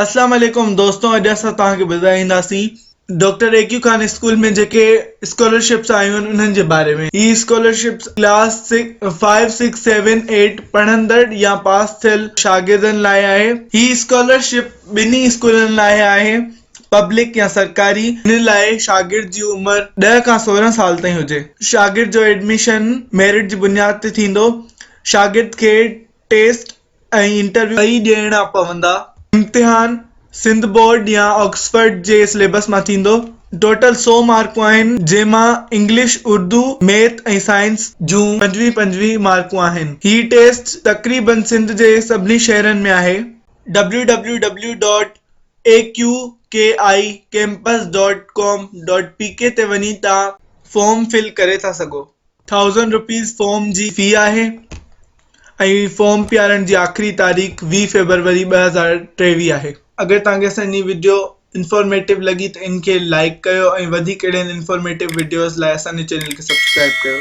اسلام عليڪم دوستو اڄ اسان توهان کي ٻڌائينداسين doctor A Q Khan school ۾ جيڪي اسڪالرشپس آيون آهن انهن جي باري ۾ هي scholarships class five six seven eight پڙهندڙ يا پاس ٿيل شاگردن لاء آهي هي اسڪالرشپ ٻنهي اسڪولن لاء آهي پبلڪ يا سرڪاري ان لاء شاگرد جي عمر ڏهه کان 16 سال تائين هجي شاگرد جو ايڊميشن ميرٽ جي بنياد تي ٿيندو شاگرد کي ٽيسٽ ۽ انٽرويو ٻئي ڏيڻا پوندا. امتحان سنڌ بورڊ يا آڪسفرڊ جي سليبس مان ٿيندو. ٽوٽل سئو مارڪون آهن جنهن مان انگلش، اردو، ميٿ ۽ سائنس جون 25 25 مارڪون آهن. هي ٽيسٽ تقريبن سنڌ جي سڀني شهرن ۾ آهي. W W dot A Q K I campus dot com dot P K تي وڃي توهان فارم فل ڪري ٿا سگهو. ٿائوزنڊ روپيز فارم جي في آهي ۽ فارم پيارڻ جي آخري تاريخ 20 فيبروري 2023 آهي. اگر توهان کي اسان جي وڊيو انفارميٽو لڳي ته ان کي لائيڪ ڪيو ۽ وڌيڪ اهڙين انفارميٽو وڊيوز لاء اسان جي چينل کي سبسڪرائيب ڪيو.